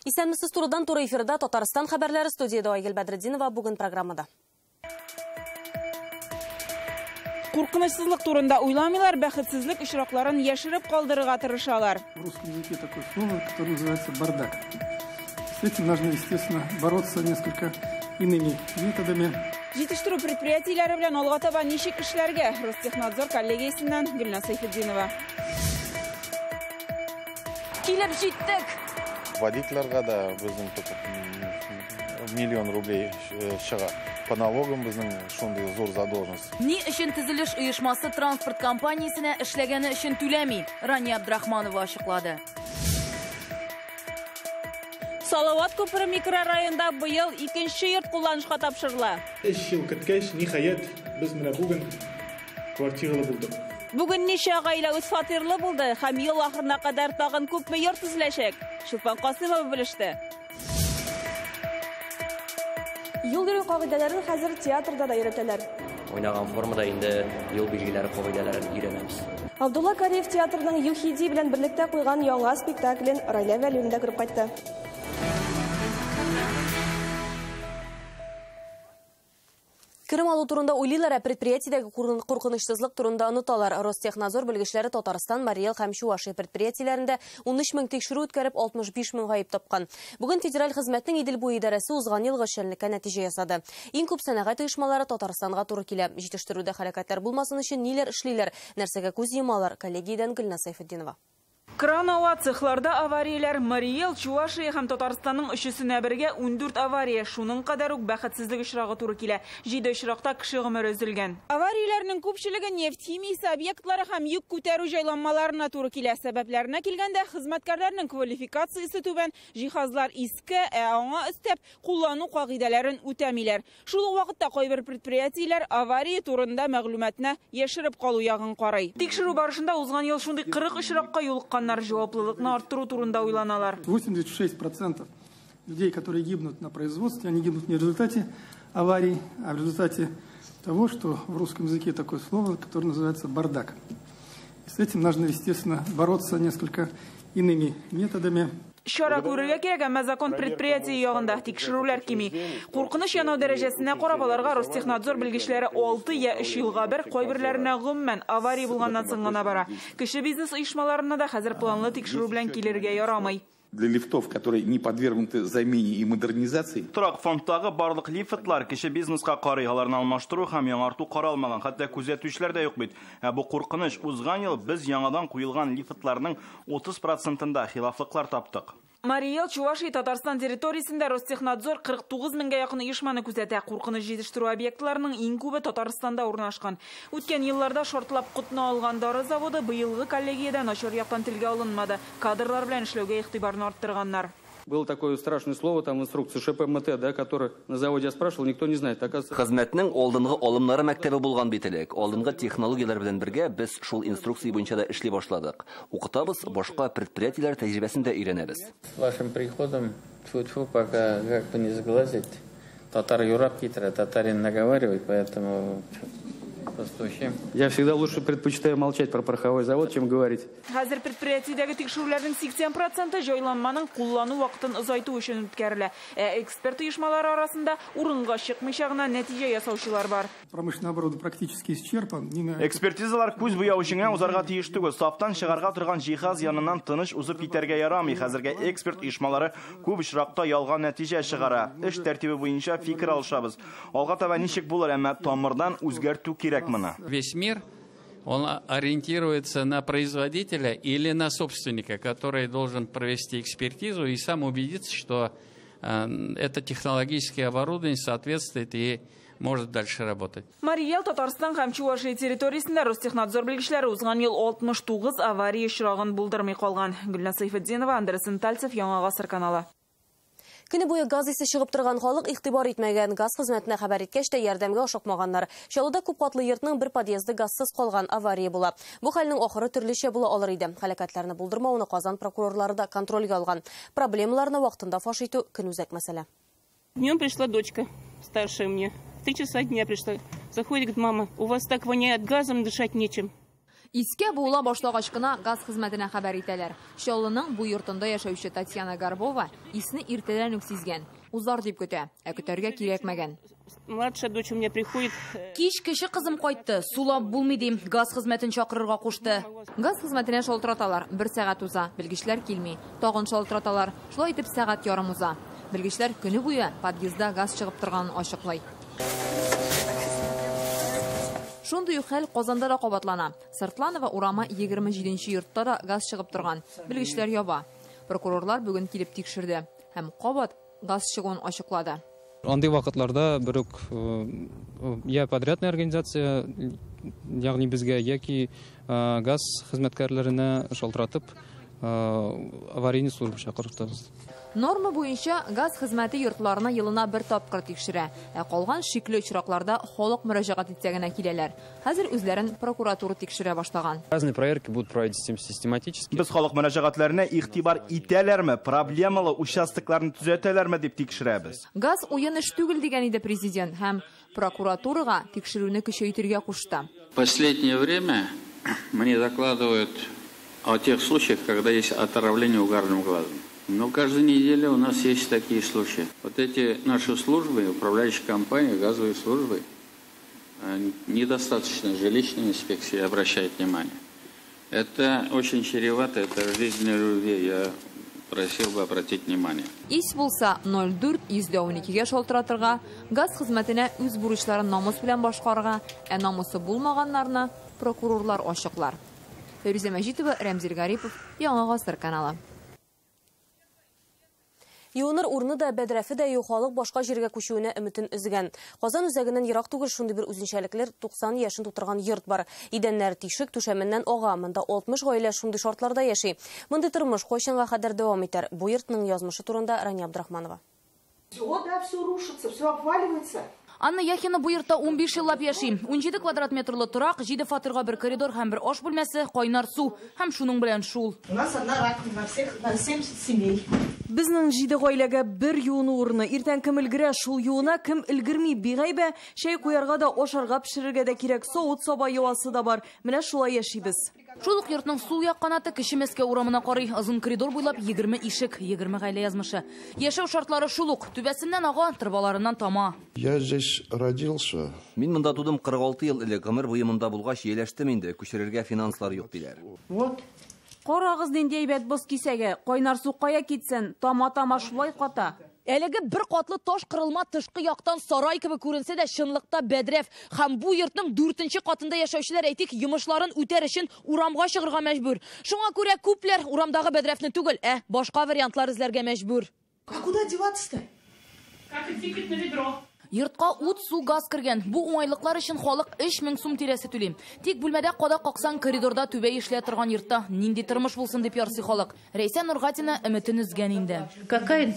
Исәнмесез, турыдан туры эфирда Татарстан хәбәрләре, студияда Айгөл Бәдретдинова. Бүген программада. Куркынычсызлык турында уйламыйлар, бәхетсезлек очракларын яшереп калдырырга тырышалар. В русском языке такое слово, которое называется бардак. С этим нужно, естественно, бороться несколько иными методами. Җитештерү предприятиеләре белән алга таба ничек эшләргә? Ростехнадзор коллегиясеннән Гөлназ Сәйфетдинова. Килеп җиттек. Водительләргә дә безнең только миллион рублей чыга. По налогам безнең шундый зур задолженность. Ни өчен төзелеш оешмасы транспорт компаниясенә эшләгәне өчен түләми? Рания Абдрахманова ачыклады. Салават күпере микрорайонында быел икенче йорт кулланышка тапшырыла. 3 ел көткәч, ниһаять, без менә бүген квартиралы булдык. Бүген ничә гаилә үз фатирлы булды һәм ел ахырына кадәр тагын күпме йорт төзеләчәк? Чулпан Касымова белеште. Юл йөрү кагыйдәләрен хәзер театрда да өйрәтәләр. Уйнаган формада инде юл билгеләре кагыйдәләрен өйрәнәбез. Абдулла Кариев театрының ЮХИДИ белән берлектә куйган яңа спектаклен Райлә Вәлиуллина да күреп кайтты. Керем алу турында уйлыйлар, ә предприятиедәге куркынычсызлык турында оныталар. Ростехнадзор белгечләре Татарстан, Марий Эл һәм Чувашия предприятиеләрендә 13 мең тикшерү үткәреп, 65 мең гаеп тапкан. Бүген федераль хезмәтнең Идел буе идарәсе узган елгы эшчәнлеккә нәтиҗә ясады. Иң күп сәнәгать оешмалары Татарстанга туры килә. Җитештерүдә хәрәкәтләр булмасын өчен ниләр эшлиләр, нәрсәгә күз йомалар? Коллегиядән Гөлназ Сәйфетдинова. Кран ава, цехларда аварияләр. Марий Эл, Чувашия һәм Татарстанның өчесенә бергә 14 авария. Шуның кадәр үк бәхетсезлек очрагы туры килә. 7 очракта кеше гомере өзелгән. Аварияләрнең күпчелеге нефть химиясе объектлары һәм йөк күтәрү җайланмаларына туры килә. Сәбәпләренә килгәндә, хезмәткәрләрнең квалификациясе түбән, җиһазлар иске, ә аңа өстәп куллану кагыйдәләрен үтәмиләр. Шул ук вакытта кайбер предприятиеләр авария турында мәгълүматны яшереп калу ягын карый. Тикшерү барышында узган ел шундый 40 очракка юлыккан. Җаваплылыкны арттыру турында уйланалар. 86% людей, которые гибнут на производстве, они гибнут не в результате аварий, а в результате того, что в русском языке такое слово, которое называется бардак. И с этим нужно, естественно, бороться несколько иными методами. Чара күрергә кирәк, әмма закон предприятие ягында тикшерүләр кими. Куркыныч янау дәрәҗәсенә карап аларга Ростехнадзор белгечләре 6 я 3 елга бер, кайберләренә гомумән авария булганнан соң гына бара. Кеше бизнес оешмаларына да хәзер планлы тикшерү белән килергә ярамый. Для лифтов, которые не подвергнуты замене и модернизации. Торак фондтагы барлык лифтлар кеше бизнеска карый, аларны алмаштыру һәм яңарту каралмаган, хәтта күзәтүчеләр дә юк бит. Ә бу куркыныч. Узган ел без яңадан куелган лифтларның 30%-ында хилафлыклар таптык. Марий Эл, Чувашия, Татарстан территориясендә Ростехнадзор 49 меңгә якын оешманы күзәтә. Куркыныч җитештерү объектларының иң күбе Татарстанда урнашкан. Үткән елларда шартлап котны алган дары заводы быелгы коллегиядә начар яктан телгә алынмады. Кадрлар белән эшләүгә игътибарны арттырганнар. Было такое страшное слово, там инструкция ШПМТ, да, которую на заводе я спрашивал, никто не знает. Оказывается... Хезмәтнең алдынгы алымнары мәктәбе булган бит элек. Алдынгы технологияләр белән бергә без шул инструкция буенча да эшли башладык. Укытабыз, башка предприятиеләр тәҗрибәсен дә өйрәнәбез. С вашим приходом, тьфу-тьфу, пока как бы не сглазить, татар юрап китерә, татарин наговаривает, поэтому постучим. Я всегда лучше предпочитаю молчать про пороховой завод, чем говорить. Хәзер предприятиедәге тикшерүләрнең 80% җайланманың куллану вакытын озайту өчен үткәрелә. Ә эксперт оешмалары арасында урынга чыкмыйча гына нәтиҗә ясаучылар бар. Промышленный оборудование практически исчерпан. Экспертизалар күз буяу өчен узарга тиеш түгел. Сафтан чыгарга торган җиһаз яныннан тыныч узып китәргә ярамый. Хәзергә эксперт оешмалары күп очракта ялган нәтиҗә чыгара. Эш тәртибе буенча фикер алышабыз. Алга таба ничек булыр, әмма тамырдан үзгәртү кирәк. Весь мир, он ориентируется на производителя или на собственника, который должен провести экспертизу и сам убедиться, что это технологическое оборудование соответствует и может дальше работать. Марий Эл, Татарстан һәм Чувашия территориясендә Ростехнадзор белгечләре узган ел 69 авария очрагын булдырмый калган. Гөлназ Сәйфетдинова, Андрей Сентальцев, Яңа Гасыр каналы. Көне буе газ исе чыгып торган халык игътибар итмәгән. Газ хезмәтенә хәбәр иткәч тә ярдәмгә ашыкмаганнар. Чаллыда күп катлы йортның бер подъезды газсыз калган, авария була. Бу хәлнең ахыры төрлечә була алыр иде. Һәлакәтләрне булдырмауны Казан прокурорлары да контрольгә алган. Проблемаларны вакытында фаш итү көнүзәк мәсьәлә. Днем пришла дочка, старшая мне. В 3 часа дня пришла. Заходит, говорит: мама, у вас так воняет газом, дышать нечем. Искә буыла башлагач кына газ хезмәтенә хәбәр итәләр. Чаллының бу йортында яшәүче Татьяна Горбова исне иртәдән үк сизгән. Узар дип көтә, ә көтәргә кирәкмәгән. Младшая дочь у меня приходит. Кич кече кызым кайтты. Сулап булмый дим. Газ хезмәтен чакырырга кушты. Газ хезмәтенә шалтыраталар. Бер сәгать уза, белгечләр килми. Тагын шалтыраталар. Шулай итеп сәгать ярым уза. Белгечләр көне буе подъездда газ чыгып торганын ачыклый. Шундый ук хәл Казанда да кабатлана. Сыртланова урамы 27 йортта да газ чыгып торган. Белгечләр яба. Прокурорлар бүген килеп тикшерде һәм кабат газ чыгуын ачыклады. Андый вакытларда бер үк я подрядная организация, ягъни безгә яки газ хезмәткәрләренә шалтыратып аварийный служба чакыртабыз. Норма буенча газ хезмәте йортларны елына бер тапкыр тикшерә, ә калган шикле очракларда халык мөрәҗәгать итсә генә киләләр. Хәзер үзләрен прокуратура тикшерә башлаган. Разные проверки будут проводиться систематически. Без халык мөрәҗәгатьләренә игътибар итәләрме, проблемалы участокларны төзәтәләрме дип тикшерәбез. Газ уен эш түгел дигән иде президент һәм прокуратурага тикшерүне көчәйтергә кушты. Последнее время мне докладывают о тех случаях, когда есть отравление угарным газом. Но каждую неделю у нас есть такие случаи. Вот эти наши службы, управляющие компании, газовые службы, недостаточно жилищной инспекции обращают внимание. Это очень чревато, это жизнь людей. Я просил бы обратить внимание. Ис булса 04 112-гә шалтыратырга, газ хезмәтенә үз бурычларын намус белән башкарырга, ә намусы булмаганнарны прокурорлар ачыклар. Фәйрүзә Мәҗитова, Рәмзил Гарипов, Яңа Гасыр каналы. Юыныр урыны да, бәдрәфе дә юк, халык башка җиргә күчүенә өметен өзгән. Казан үзәгеннән ерак түгел шундый бер үзенчәлекләр 90 яшен тутырган йорт бар. Идәннәр тишек, түшәменнән ага. Монда 60 гаилә шундый шартларда яши. Мондый тормыш кайчанга кадәр дәвам итәр? Бу йортның язмышы турында Рания Абдрахманова. Все, да, все рушится, все обваливается. Анна Яхина бу йортта 15 еллап яши. 17 квадрат метрлы торак, 7 фатирга бер коридор һәм бер аш бүлмәсе, кайнар су һәм шуның белән шул. У нас одна раковина на всех, на 70 семей. Безнең 7 гаиләгә бер юыну урыны. Иртән кем өлгерә, шул юына, кем өлгерми, бигайбә, чәй куярга да, ашарга пешерергә дә кирәк. Савыт саба юасы да бар. Менә шулай яшибез. Шул ук йортның сул як канаты Кече Мәскәү урамына карый. Озын коридор буйлап 20 ишек, 20 гаилә язмышы. Яшәү шартлары шул ук. Түбәсеннән ага, торбаларыннан тама. Я здесь родился. Мин монда тудым 46 ел элек. Гомер буе монда булгач, ияләштем инде. Күчерергә финанслар юк диләр. Вот. Карагыз нинди әйбәт боз кисәге. Кайнар су кая китсен, тама-тама шулай ката. Әлеге бер катлы таш кырылма тышкы яктан сарай кебек күренсә дә, чынлыкта бәдрәф. Һәм бу йортның 4-нче катында яшәүчеләр, әйтик, йомышларын үтәр өчен урамга чыгарга мәҗбүр. Шуңа күрә күпләр урамдагы бәдрәфне түгел, ә башка вариантлар эзләргә мәҗбүр. А куда деваться-то? Как идти на ведро? Йортка ут, су, газ кергән. Бу уңайлыклар өчен халык 3000 сум тирәсе түли. Тик бүлмәдә кадак каксаң, коридорда түбә ишелә торган йортта нинди тормыш булсын дип ярсый халык. Рәйсә Нургатина өметен өзгән инде. Какая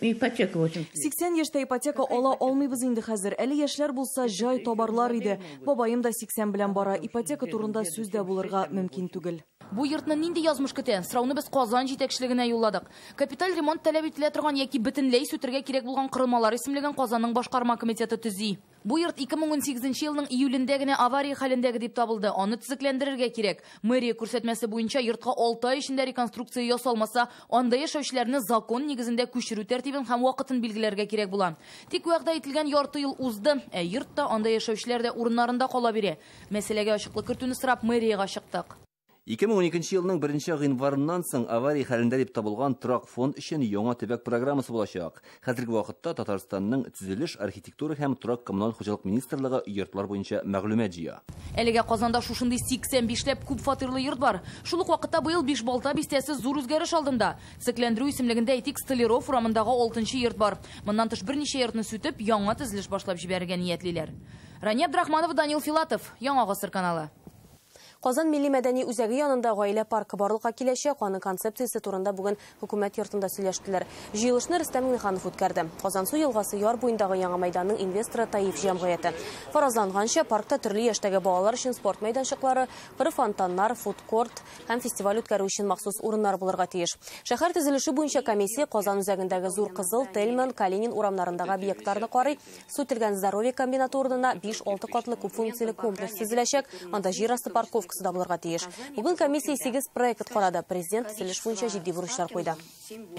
ипотека? 80 яшьтә ипотека ала алмыйбыз инде хәзер. Әле яшьләр булса җай табарлар иде. Бабаем да 80 белән бара. Ипотека турында сүз дә булырга мөмкин түгел. Бу йортны нинди язмыш көтә? Сорауны без Казан җитәкчелегенә юлладык. Капиталь ремонт таләп ителә торган яки бөтенләй сүтергә кирәк булган корылмалар исемлеген Казанның башкарма комитеты төзи. Бу йорт 2018 елның июлендә генә авария хәлендәге дип табылды. Аны төзекләндерергә кирәк. Мэрия күрсәтмәсе буенча йортка 6 ай эчендә реконструкция ясалмаса, анда яшәүчеләрне закон нигезендә күчерү тәртибен һәм вакытын билгеләргә кирәк була. Тик вәгъдә ителгән ярты ел узды, ә йортта анда яшәүчеләр дә урыннарында кала бирә. Мәсьәләгә ачыклык кертүне сорап мэриягә чыктык. 2012 елның 1 гыйнварыннан соң авария хәлендә дип табылган торак фонд өчен яңа төбәк программасы булачак. Хәзерге вакытта Татарстанның төзелеш, архитектура һәм торак коммуналь хуҗалык министрлыгы йортлар буенча мәгълүмат җыя. Әлегә Казанда шушындый 85ләп күп фатирлы йорт бар. Шул ук вакытта быел Бишбалта бистәсе зур үзгәреш алдында. Төзекләндерү исемлегендә әйтик Столяров урамындагы 6-нчы йорт бар. Моннан тыш берничә йортны сүтеп, яңа төзелеш башлап җибәрергә ниятлиләр. Рания Абдрахманова, Данил Филатов, Яңа Гасыр каналы. Казан милли мәдәни үзәге янында гаилә паркы барлыкка киләчәк. Аның концепциясе турында бүген хөкүмәт йортында сөйләштеләр. Җыелышны Рөстәм Миңнеханов үткәрде. Казансу елгасы яр буендагы яңа мәйданның инвесторы Таиф җәмгыяте. Фаразланганча, паркта төрле яшьтәге балалар өчен спорт мәйданчыклары, кыры фонтаннар, фудкорт һәм фестиваль үткәрү өчен махсус урыннар булырга тиеш. Шәһәр төзелеше буенча комиссия Казан үзәгендәге Зур Кызыл, Тельман, Калинин урамнарындагы объектларны карый. Сүтелгән Здоровье комбинаты урынына 5-6 катлы күп функцияле комплекс төзеләчәк. Анда җир асты парковка страховкасы да булырга тиеш. Бүген комиссия 8 проект карады. Президент төзелеш буенча җитди бурычлар куйды.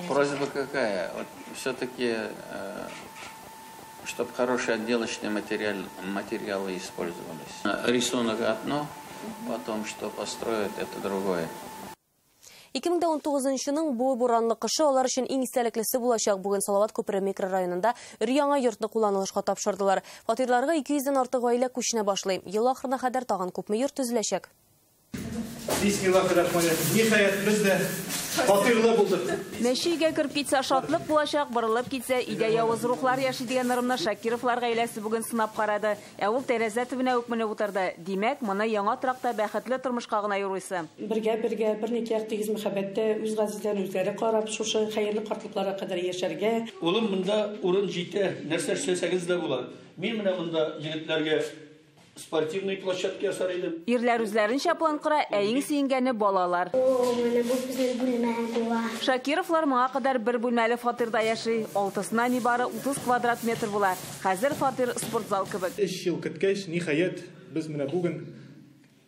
Просьба какая? Вот все-таки, чтобы хорошие отделочные материалы использовались. Рисунок одно, потом что построят, это другое. 2019-ның бу буранлы кышы алар өчен иң истәлеклесе булачак. Бүген Салават күпере микрорайонында өр-яңа йортны кулланылышка тапшырдылар. Фатирларга 200дән артык гаилә күченә башлый. Ел ахырына кадәр тагын күпме йорт төзеләчәк? Бисмиллахир-рахманир-рахим. Ниһаять, без дә фатирлы булдык. Мәче өйгә кереп китсә шатлык булачак, борылып китсә өйдә явыз рухлар яши дигән ырымны Шакировлар гаиләсе бүген сынап карады. Ә ул тәрәзә төбенә үк менеп утырды. Димәк, моны яңа торакта бәхетле тормышка гына юрыйсы. Бергә-бергә бер никах тигез мәхәббәттә үз газизләрен үзләре карап, шушы хәерле картлыкларга кадәр яшәргә. Улым, монда урын җитә, нәрсә эшләсәгез дә була. Мин менә монда егетләргә спортивный площадка ясар идем. Ирләр үзләренчә план кора, ә иң сөенгәне балалар. Шакировлар моңа кадәр бер бүлмәле фатирда яши. Алтысына нибары 30 квадрат метр була. Хәзер фатир спортзал кебек. 3 ел көткәч, ниһаять, без менә бүген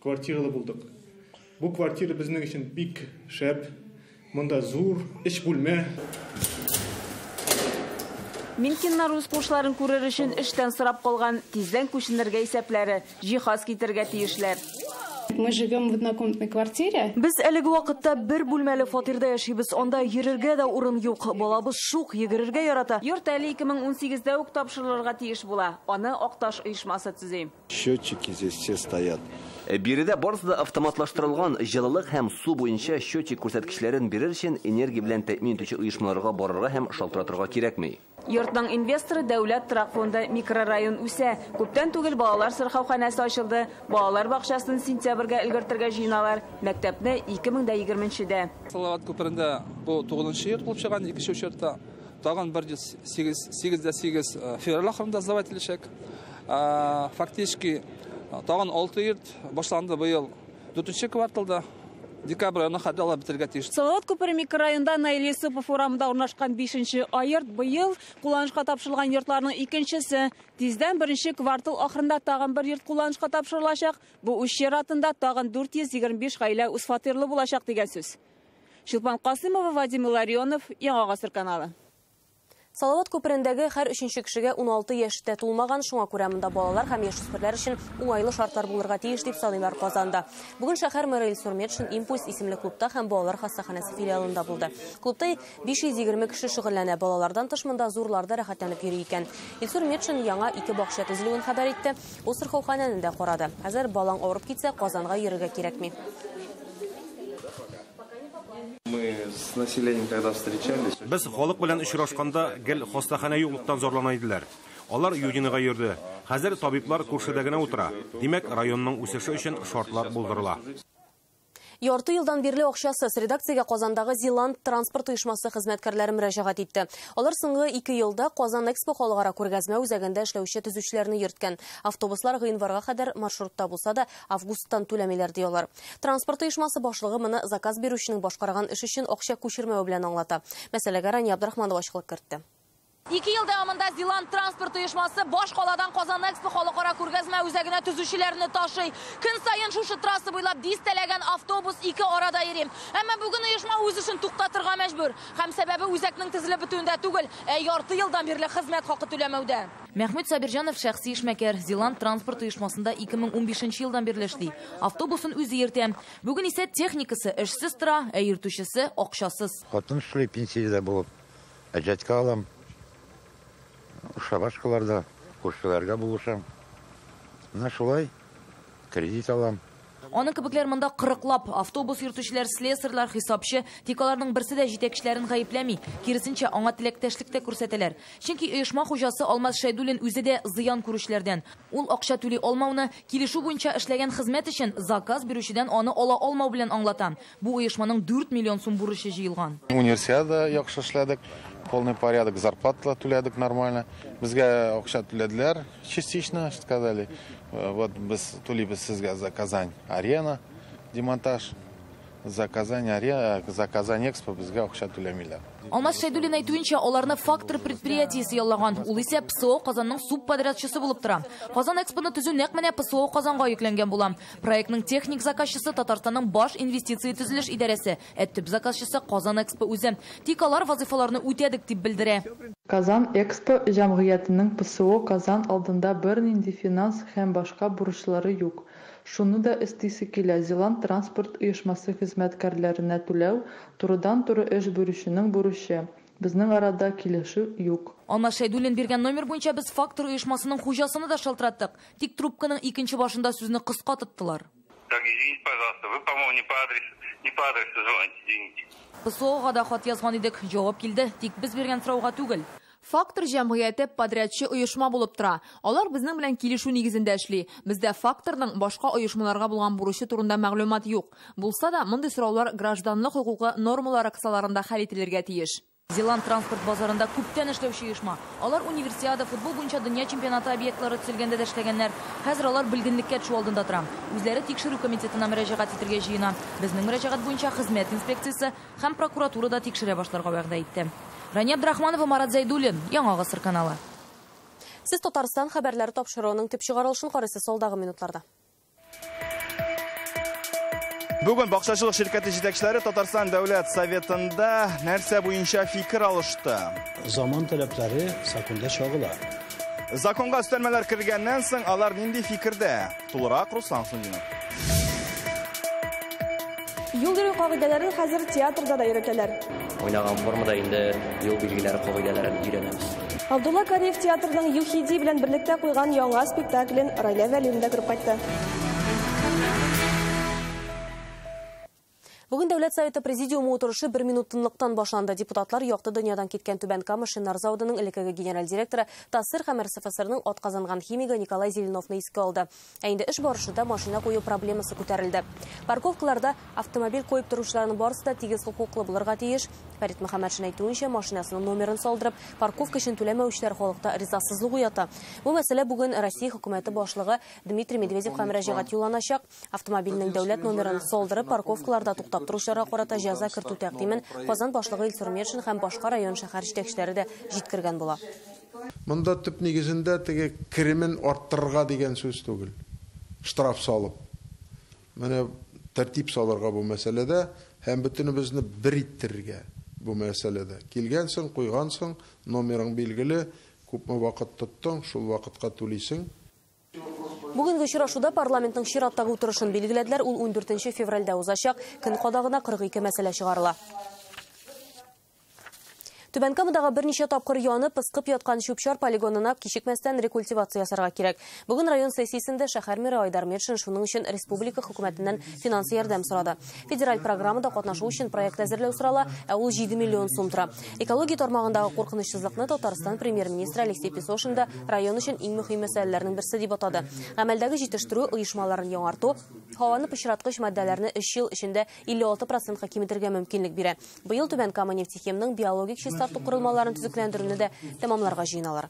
квартиралы булдык. Бу квартира безнең өчен бик шәп. Монда зур 3 бүлмә. Минкиннар үз кушларын күрер өчен эштән сорап калган, тиздән күченергә исәпләре, җиһаз китерергә тиешләр. Мы живем в однокомнатной квартире. Без әлеге вакытта бер бүлмәле фатирда яшибез. Анда йөрергә дә урын юк. Балабыз шук, йөгерергә ярата. Йорт әле 2018-дә үк тапшырылырга тиеш була. Аны Акташ оешмасы төзи. Счетчики здесь все стоят. Биредә барысы да автоматлаштырылган. Җылылык һәм су буенча счетчик күрсәткечләрен бирер өчен энергия белән тәэмин итүче оешмаларга барырга һәм шалтыратырга кирәкми. Йортның инвесторы Дәүләт торак фонды. Микрорайон үсә. Күптән түгел балалар сырхауханәсе ачылды. Балалар бакчасын сентябрьгә өлгертергә җыеналар. Мәктәпне 2020-дә. Салават күперендә бу 9-нчы йорт булып чыган, икенче очеркта тагын 108,8 февраль ахырында сдавать ителәчәк. Фактически тагын 6 йорт башланды быел 4-нче кварталда. Декабрь айына хәтле алып бетергә тиеш. Салават күпере микрорайонында Наил Юсупов урамында урнашкан 5-нче йорт быел кулланышка тапшырылган йортларның икенчесе. Тиздән беренче квартал ахырында тагын бер йорт кулланышка тапшырылачак. Бу үз чиратында тагын 425 гаилә үз фатирлы булачак дигән сүз. Чулпан Касымова, Вадим Ларионов, Яңа Гасыр каналы. Салават күперендәге һәр өченче кешегә 16 яшьтә тулмаган, шуңа күрә монда балалар һәм яшүсмерләр өчен уңайлы шартлар булырга тиеш дип саныйлар Казанда. Бүген шәһәр мэры Илсур Метшин Импульс исемле клубта һәм балалар хастаханәсе филиалында булды. Клубта 520 кеше шөгыльләнә. Балалардан тыш монда зурлар да рәхәтләнеп йөри икән. Илсур Метшин яңа 2 бакча төзелүен хәбәр итте. Ул сырхауханәне дә карады. Хәзер балаң авырып китсә, Казанга йөрергә кирәкми. Мы с населением когда встречались. Без халык белән очрашканда гел хастаханә юклыктан зарлана иделәр. Алар Юдинога йөрде. Хәзер табиблар күршедә генә утыра. Димәк, районның үсеше өчен шартлар булдырыла. Ярты елдан бирле акчасыз редакциягә Казандагы Зилант транспорт оешмасы хезмәткәрләре мөрәҗәгать итте. Алар соңгы 2 елда Казан Экспо халыкара күргәзмә үзәгендә эшләүче төзүчеләрне йөрткән. Автобуслар гыйнварга кадәр маршрутта булса да, августтан түләмиләр ди алар. Транспорт оешмасы башлыгы моны заказ бирүченең башкарган эш өчен акча күчермәве белән аңлата. Мәсьәләгә Рания Абдрахманова ачыклык кертте. 2 ел дәвамында Зилант транспорт оешмасы баш каладан Казан Экспо халыкара күргәзмә үзәгенә төзүчеләрне ташый. Көн саен шушы трасса буйлап дистәләгән автобус ике арада йөри. Әмма бүген оешма үз эшен туктатырга мәҗбүр. Һәм сәбәбе үзәкнең төзелеп бетүендә түгел, ә ярты елдан бирле хезмәт хакы түләмәүдә. Мәхмүт Сабирҗанов шәхси эшмәкәр. Зилант транспорт оешмасында 2015 елдан бирле эшли. Автобусын үзе йөртә. Бүген исә техникасы эшсез тора, ә йөртүчесе акчасыз. Хатын эшли, пенсиядә булып, әҗәткә алам. Шабашкаларда күршеләргә булышам. Менә шулай кредит алам. Аның кебекләр монда 40лап автобус йөртүчеләр, слесарьлар, хисапчы, тик аларның берсе дә җитәкчеләрен гаепләми. Киресенчә, аңа теләктәшлек тә күрсәтәләр. Чөнки оешма хуҗасы Алмаз Шәйдуллин үзе дә зыян күрүчеләрдән. Ул акча түли алмауны килешү буенча эшләгән хезмәт өчен заказ бирүчедән аны ала алмау белән аңлата. Бу оешманың 4 миллион сум бурычы җыелган. Универсиада яхшы эшләдек. Полный порядок, зарплата түләдек нормально. Безгә акча түләделәр, частично, сказали. Вот без түлибез сезгә за Казань арена, демонтаж. За Казань арена, за Казань экспо безгә акча түләмиләр. Алмаз Шәйдуллин әйтүенчә, аларны Фактор предприятиесе яллаган. Ул исә ПСО Казанның субподрядчысы булып тора. Казан Экспоны төзү нәкъ менә ПСО Казанга йөкләнгән була. Проектның техник заказчысы Татарстанның баш инвестиция төзелеш идарәсе, ә төп заказчысы Казан Экспо үзе. Тик алар вазифаларны үтәдек дип белдерә. Казан Экспо җәмгыятенең ПСО Казан алдында бернинди финанс һәм башка бурычлары юк. Шуны да өстисе килә, Зилант транспорт оешмасы хезмәткәрләренә түләү турыдан-туры эш бирүченең бурычы. Безнең арада килешү юк. Алмаз Шәйдуллин биргән номер буенча без Фактор оешмасының хуҗасына да шалтыраттык. Тик трубканың икенче башында сүзне кыска тоттылар. Так, извините, пожалуйста, вы, по-моему, не по адресу звоните, извините. ПСОга да хат язган идек, җавап килде, тик без биргән сорауга түгел. Фактор җәмгыяте подрядчы оешма булып тора. Алар безнең белән килешү нигезендә эшли. Бездә Факторның башка оешмаларга булган бурычы турында мәгълүмат юк. Булса да, мондый сораулар гражданлык хокукы нормалары кысаларында хәл ителергә тиеш. Зилант транспорт базарында күптән эшләүче оешма. Алар универсиада, футбол буенча дөнья чемпионаты объектлары төзелгәндә дә эшләгәннәр. Хәзер алар белгенлеккә төшү алдында тора. Үзләре тикшерү комитетына мөрәҗәгать итәргә җыена. Безнең мөрәҗәгать буенча хезмәт инспекциясе һәм прокуратура да тикшерә башларга вәгъдә итте. Рания Абдрахманова, Марат Зәйдуллин, Яңа Гасыр каналы. Сез Татарстан хәбәрләре тапшыруының төп чыгарылышын карыйсыз алдагы минутларда. Бүген бакчачылык ширкәте җитәкчеләре Татарстан Дәүләт Советында нәрсә буенча фикер алышты. Заман таләпләре законда чагыла. Законга өстәлмәләр кергәннән соң алар нинди фикердә? Тулырак Руслан Сundинов. Юл йөрү кагыйдәләрен хәзер театрда да өйрәтәләр. Уйнаган формада инде юл билгеләре кагыйдәләрен өйрәнәбез. Абдулла Кариев театрының ЮХИДИ белән берлектә куйган яңа спектаклен Райлә Вәлиевна да күреп кайтты. Бүген Дәүләт Советы Президиумы утырышы бер минут тынлыктан башланды. Депутатлар якты дөньядан киткән Түбән Кама шиннар заводының элеккеге генераль директоры ТАССР һәм РСФСРның атказанган химигы Николай Зеленовны искә алды. Ә инде эш барышында машина кую проблемасы күтәрелде. Парковкаларда автомобиль куеп торучыларның барысы да тигез хокуклы булырга тиеш. Фәрит Мөхәммәтшин әйтүенчә, машинасының номерын салдырып, парковка өчен түләмәүчеләр халыкта ризасызлык уята. Бу мәсьәлә бүген Россия хөкүмәте башлыгы Дмитрий Медведевка мөрәҗәгать юлланачак. Автомобильнең дәүләт номерын салдырып, парковкаларда туктап торучыларга карата җәза кертү тәкъдимен Казан башлыгы Илсур Метшин һәм башка район шәһәр җитәкчеләре дә җиткергән була. Монда төп нигезендә теге керемен арттырырга дигән сүз түгел. Штраф салып. Менә тәртип салырга бу мәсьәләдә һәм бөтенебезне бер иттерергә бу мәсьәләдә. Килгәнсең, куйгансың, номерың билгеле, күпме вакыт тоттың, шул вакытка түлисең. Бүгенге очрашуда парламентның чираттагы утырышын билгеләделәр. Ул 14 февральдә узачак. Көн кадагына 42 мәсьәлә чыгарыла. Түбән Камадагы берничә тапкыр янып, пыскып яткан чүп-чар полигонына кичекмәстән рекультивация ясарга кирәк. Бүген район сессиясендә шәһәр мэры Айдар Метшин шуның өчен республика хөкүмәтеннән финанс ярдәм сорады. Федераль программада катнашу өчен проект әзерләү сорала, ә ул 7 миллион сум тора. Экология тармагындагы куркынычсызлыкны Татарстан премьер-министры Алексей Песошин да район өчен иң мөһим мәсьәләләрнең берсе дип атады. Гамәлдәге җитештерү оешмаларын яңарту, һаваны пычраткыч матдәләрне 3 ел эчендә 56%-ка киметергә мөмкинлек бирә. Быел Түбән Кама нефтехимның биологик чистарту корылмаларын төзекләндерүне дә тәмамларга җыеналар.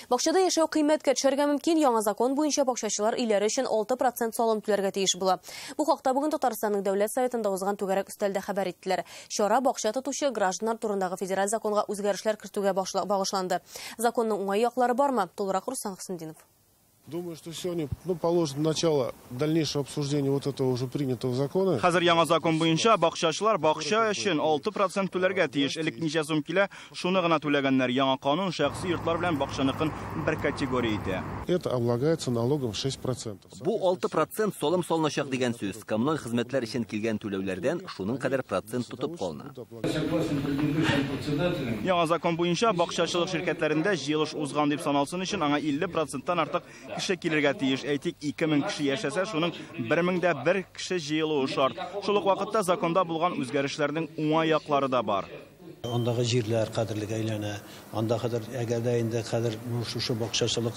Бакчада яшәү кыйммәткә төшәргә мөмкин. Яңа закон буенча бакчачылар өйләре өчен 6% салым түләргә тиеш була. Бу хакта бүген Татарстанның Дәүләт Советында узган түгәрәк өстәлдә хәбәр иттеләр. Чара бакча тотучы гражданнар турындагы федераль законга үзгәрешләр кертүгә багышланды. Законның уңай яклары бармы? Тулырак Руслан Хөсендинов. Думаю, что сегодня, положено начало дальнейшего обсуждения вот этого уже принятого закона. Хәзер яңа закон буенча бакчачылар бакча өчен 6% түләргә тиеш. Элек ничә сум килә, шуны гына түләгәннәр. Яңа канун шәхси йортлар белән бакчаныкын бер категория итә. Это облагается налогом 6%. Бу 6% салым салыначак дигән сүз. Коммуналь хезмәтләр өчен килгән түләүләрдән шуның кадәр процент тотып калына. Яңа закон буенча бакчачылык ширкәтләрендә җыелыш узган дип саналсын өчен аңа 50%-тан артык кеше килергә тиеш. Әйтик, 2000 кеше яшәсә, шуның 1001 кеше җыелуы шарт. Шул ук вакытта законда булган үзгәрешләрнең уңай яклары да бар. Андагы җирләр кадерлегә әйләнә. Анда хәзер әгәр дә инде хәзер шушы бакчачылык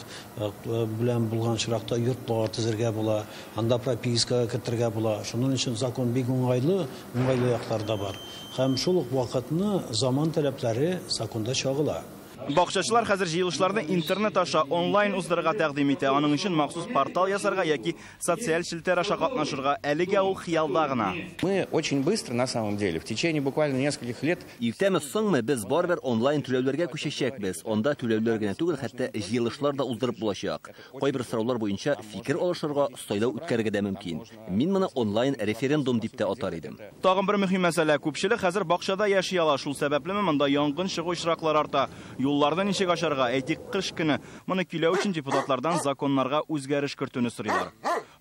белән булган очракта йортлар төзергә була, анда пропискага кертергә була. Шуның өчен закон бик уңайлы, уңайлы яклары да бар. Һәм шул ук вакытны заман таләпләре законда чагыла. Бакчачылар хәзер җыелышларны интернет аша онлайн уздырырга тәкъдим итә. Аның өчен махсус портал ясарга яки социаль челтәр аша катнашырга. Әлегә ул хыялда гына. Мы очень быстро, на самом деле, в течение буквально нескольких лет. Иртәме соңмы без барыбер онлайн түләүләргә күчәчәкбез. Анда түләүләр генә түгел, хәтта җыелышлар да уздырып булачак. Кайбер сораулар буенча фикер алышырга, сайлау үткәрергә дә мөмкин. Мин моны онлайн референдум дип тә атар идем. Тагын бер мөһим мәсьәлә: күпчелек хәзер бакчада яши ала. Шул сәбәплеме монда янгын чыгу очраклары арта. Юлларны ничек ачарга? Әйтик, кыш көне. Моны көйләү өчен депутатлардан законнарга үзгәреш кертүне сорыйлар.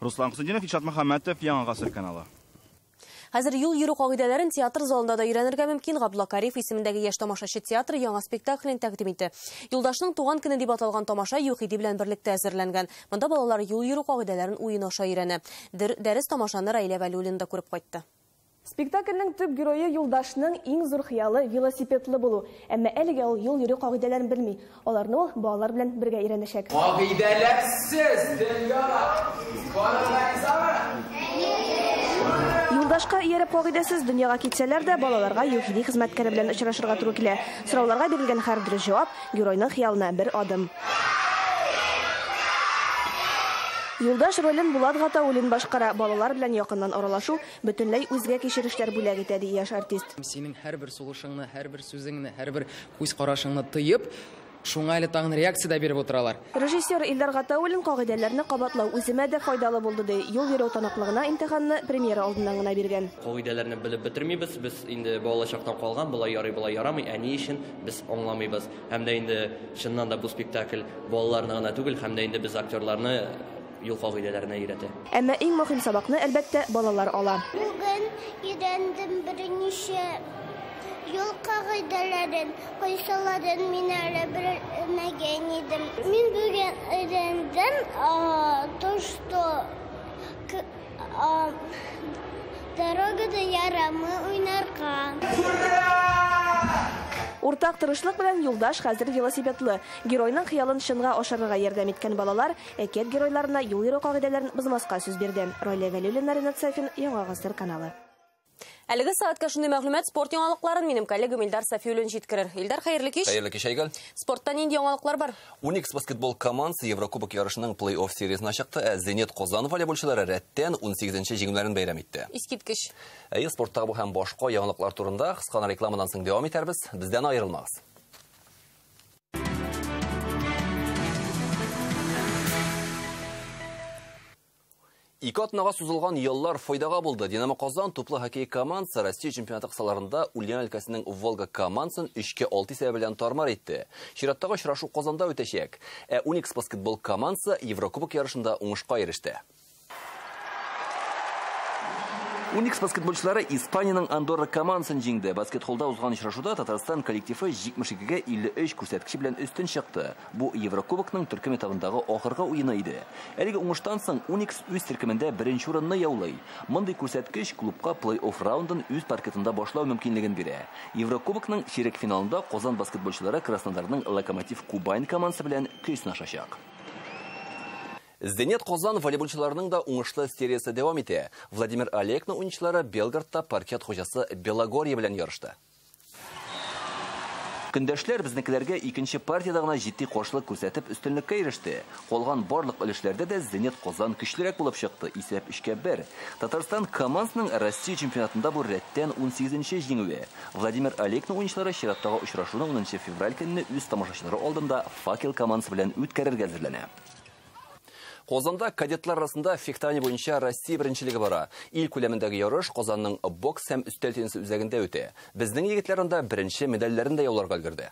Руслан Хусендинов, Илшат Мөхәммәтов, Яңа Гасыр каналы. Хәзер юл йөрү кагыйдәләрен театр залында да өйрәнергә мөмкин. Габдулла Кариев исемендәге яшь тамашачы театры яңа спектаклен тәкъдим итте. Юлдашның туган көне дип аталган тамаша ЮХИДИ белән берлектә әзерләнгән. Монда балалар юл йөрү кагыйдәләрен уен аша өйрәнә. Дәрес тамашаны Раилә Вәлиуллина да күреп кайтты. Спектакльнең төп герое Юлдашның иң зур хыялы велосипедлы булу. Әмма әлегә ул юл йөрү кагыйдәләрен белми. Аларны ул балалар белән бергә өйрәнәчәк. Кагыйдәләрсез дөньяда барырга ризамы? Юлдашка ияреп кагыйдәсез дөньяга китсәләр дә, балаларга ЮХИДИ хезмәткәре белән очрашырга туры килә. Сорауларга бирелгән һәр дөрес җавап геройның хыялына бер адым. Юлдаш ролен Булат Гатауллин башкара. Балалар белән якыннан аралашу бөтенләй үзгә кичерешләр бүләк итә, ди яшь артист. Синең һәрбер сулышыңны, һәрбер сүзеңне, һәрбер күз карашыңны тыеп, шуңа әле тагын реакция дә биреп утыралар. Режиссер Илдар Гатауллин кагыйдәләрне кабатлау үземә дә файдалы булды, ди. Юл йөрү таныклыгына имтиханны премьера алдыннан гына биргән. Кагыйдәләрне белеп бетермибез, без инде балачактан калган, болай ярый, болай ярамый, ә ни өчен без аңламыйбыз. Һәм дә инде чыннан да бу спектакль балаларны гына түгел, һәм дә инде без актерларны юл кагыйдәләренә өйрәтә. Әмма иң мөһим сабакны, әлбәттә, балалар ала. Бүген өйрәндем берничә юл кагыйдәләрен, кайсыларын мин әле белмәгән идем. Мин бүген өйрәндем то, что дорогада ярамый уйнарга. Уртак тырышлык белән Юлдаш хәзер велосипедлы. Геройның хыялын чынга ашырырга ярдәм иткән балалар әкият геройларына юл йөрү кагыйдәләрен бозмаска сүз бирде. Раилә Вәлиуллина, Ренат Сафин, Яңа Гасыр каналы. Әлеге сәгатькә шундый мәгълүмат. Спорт яңалыкларын минем коллегам Илдар Сафиуллин җиткерер. Илдар, хәерле кич. Хәерле кич, Айгөл. Спортта нинди яңалыклар бар? Уникс баскетбол командасы Еврокубок ярышының плей-офф сериясенә чыкты, ә Зенит Казан волейболчылары рәттән 18нче җиңүләрен бәйрәм итте. Искиткеч. Әйе, спорттагы бу һәм башка яңалыклар турында кыска рекламадан соң дәвам итәрбез. Бездән аерылмагыз. Ике атнага сузылган яллар файдага булды. Динамо Казан туплы хоккей командасы Россия чемпионаты кысаларында Ульян өлкәсенең Волга командасын 3-6 исәбе белән тармар итте. Чираттагы очрашу Казанда үтәчәк. Ә Уникс баскетбол командасы Еврокубок ярышында уңышка иреште. Уникс баскетболчылары Испаниянең Андорра командасын җиңде. Баскетболда узган очрашуда Татарстан коллективы 72-53 күрсәткече белән өстен чыкты. Бу Еврокубокның төркем этабындагы ахыргы уены иде. Әлеге уңыштан соң Уникс үз төркемендә беренче урынны яулый. Мондый күрсәткеч клубка плей-офф раундын үз паркетында башлау мөмкинлеген бирә. Еврокубокның чирек финалында Казан баскетболчылары Краснодарның Локомотив Кубань командасы белән көч сынашачак. Зенит Казан волейболчыларының да уңышлы сериясе дәвам итә. Владимир Алекно уенчылары Белгородта паркет хуҗасы Белогорье белән ярышты. Көндәшләр безнекеләргә икенче партиядә гына җитди каршылык күрсәтеп өстенлеккә иреште. Калган барлык өлешләрдә дә Зенит Казан көчлерәк булып чыкты. Исәп 3-1. Татарстан командасының Россия чемпионатында бу рәттән 18нче җиңүе. Владимир Алекно уенчылары чираттагы очрашуны 10 февраль көнне үз тамашачылары алдында Факел командасы белән үткәрергә әзерләнә. Казанда кадетлар арасында фехтование буенча Россия беренчелеге бара. Ил күләмендәге ярыш Казанның бокс һәм өстәл теннисы үзәгендә үтә. Безнең егетләр анда беренче медальләрен дә яуларга өлгерде.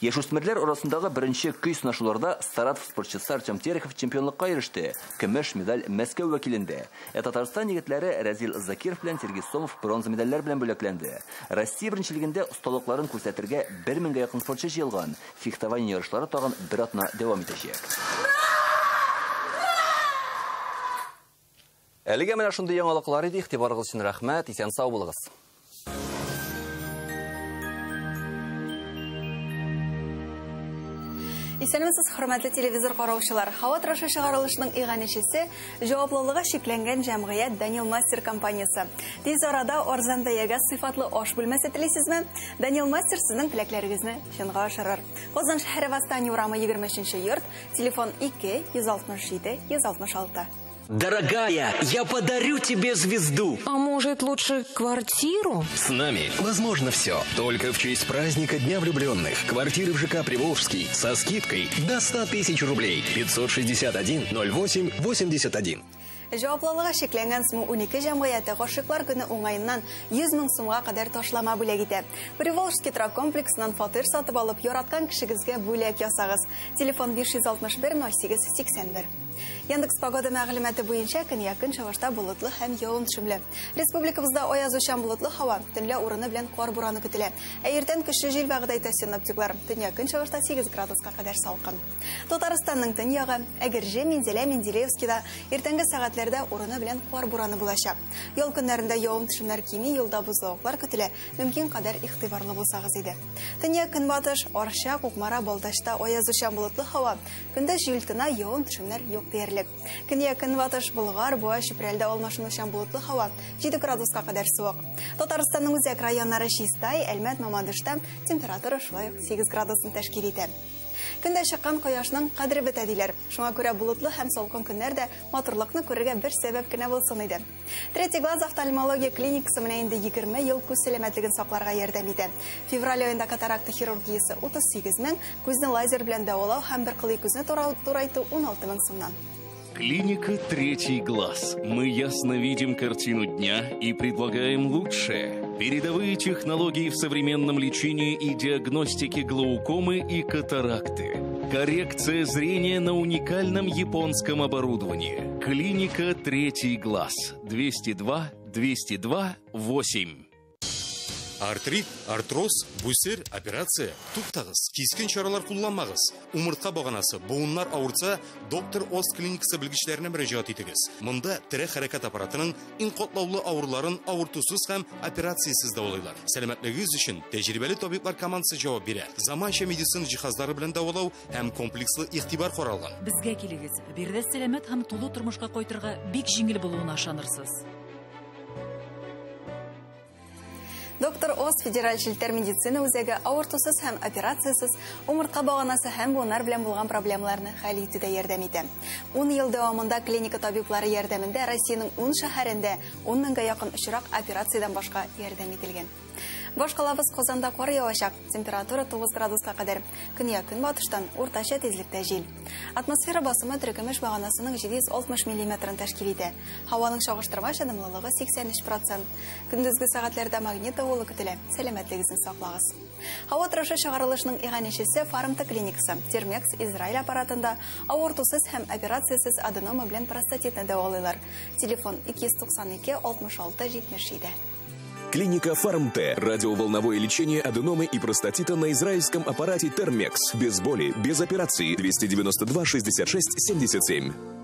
Яшүсмерләр арасындагы беренче көй сынашуларда Саратов спортчысы Артем Терехов чемпионлыкка иреште. Көмеш медаль Мәскәү вәкилендә. Ә Татарстан егетләре Разил Закиров белән Сергей Сомов бронза медальләр белән бүләкләнде. Россия беренчелегендә осталыкларын күрсәтергә 1000гә якын спортчы җыелган. Фехтование ярышлары тагын бер атна дәвам итәчәк. Әлегә менә шундый яңалыклар иде. Игътибарыгыз өчен рәхмәт. Исән-сау булыгыз. Исәнмесез, хөрмәтле телевизор караучылар. Һава торышы чыгарылышының иганәчесе җаваплылыгы чикләнгән җәмгыять Данил Мастер компаниясе. Тиз арада арзан бәягә сыйфатлы аш бүлмәсе телисезме? Данил Мастер сезнең теләкләрегезне чынга ашырыр. Казан шәһәре Восстание урамы 23 йорт, телефон 2 167 166. Дорогая, я подарю тебе звезду. А может, лучше квартиру? С нами возможно все. Только в честь праздника Дня влюбленных. Квартиры в ЖК Приволжский со скидкой до 100 тысяч рублей. 561 08 81. Җаваплылыгы чикләнгән СМУ 12 җәмгыяте гашыйклар көне уңаеннан 100 мең сумга кадәр ташлама бүләк итә. Приволжский торак комплексыннан фатир сатып алып, яраткан кешегезгә бүләк ясагыз. Телефон 561 08 81. Яндекс погода мәгълүматы буенча көньяк-көнчыгышта болытлы һәм явым-төшемле. Республикабызда аязучан болытлы һава, төнлә урыны белән кар бураны көтелә. Ә иртән көчле җил вәгъдә итә синоптиклар. Төньяк-көнчыгышта 8 градуска кадәр салкын. Татарстанның төньягы, Әгерҗе, Минзәлә, Менделеевскида иртәнге сәгатьләрдә урыны белән кар бураны булачак. Ял көннәрендә явым-төшемнәр кими, юлда бозлавыклар көтелә. Мөмкин кадәр игътибарлы булсагыз иде. Төньяк-көнбатыш, Арча, Кукмара, Балтачта аязучан болытлы һава. Көндез җил тына, явым-төшемнәр юк диярлек. Көньяк-көнбатыш, Болгар, Буа, Чүпрәлдә алмашынучан болытлы һава, 7 градуска кадәр суык. Татарстанның үзәк районнары Чистай, Әлмәт, Мамадышта температура шулай ук 8 градусын тәшкил итә. Көндә чыккан кояшның кадере бетә диләр. Шуңа күрә болытлы һәм салкын көннәрдә матурлыкны күрергә бер сәбәп кенә булсын иде. Третий глаз офтальмология клиникасы менә инде 20 ел күз сәламәтлеген сакларга ярдәм итә. Февраль аенда катаракта хирургиясе 38 мең, күзне лазер белән дәвалау һәм бер кылый күзне турайту 16 мең сумнан. Клиника «Третий глаз». Мы ясно видим картину дня и предлагаем лучшее. Передовые технологии в современном лечении и диагностике глаукомы и катаракты. Коррекция зрения на уникальном японском оборудовании. Клиника «Третий глаз». 202 202 8. Артрит, артроз, бүсер, операция. Туктагыз, кискен чаралар кулланмагыз. Умыртка баганасы, буыннар авыртса, доктор Оз клиникасы белгечләренә мөрәҗәгать итегез. Монда терәк хәрәкәт аппаратының иң катлаулы авыруларын авыртусыз һәм операциясез дәвалыйлар. Сәламәтлегегез өчен тәҗрибәле табиблар командасы җавап бирә. Заманча медицина җиһазлары белән дәвалау һәм комплекслы игътибар каралган. Безгә килегез. Биредә сәламәт һәм тулы тормышка кайтырга бик җиңел булуына ышанырсыз. Доктор Оз федераль челтәр медицина үзәге авыртусыз һәм операциясез умыртка баганасы һәм буыннар белән булган проблемаларны хәл итүдә ярдәм итә. 10 ел дәвамында клиника табиблары ярдәмендә Россиянең 10 шәһәрендә 10 меңгә якын очрак операциядән башка ярдәм ителгән. Башкалабыз Казанда кар явачак. Температура 9 градуска кадәр. Көньяк-көнбатыштан уртача тизлектә җил. Атмосфера басымы теркемеш баганасының 760 миллиметрын тәшкил итә. Һаваның чагыштырмача дымлылыгы 83%. Көндезге сәгатьләрдә магнит давылы көтелә. Сәламәтлегегезне саклагыз. Һава торышы чыгарылышының иганәчесе Фармта клиникасы. Термекс Израиль аппаратында авыртусыз һәм операциясез аденома белән простатитны дәвалыйлар. Телефон 292 66 77. Клиника Фарм-Т. Радиоволновое лечение аденомы и простатита на израильском аппарате Термекс. Без боли, без операции. 292 66 77.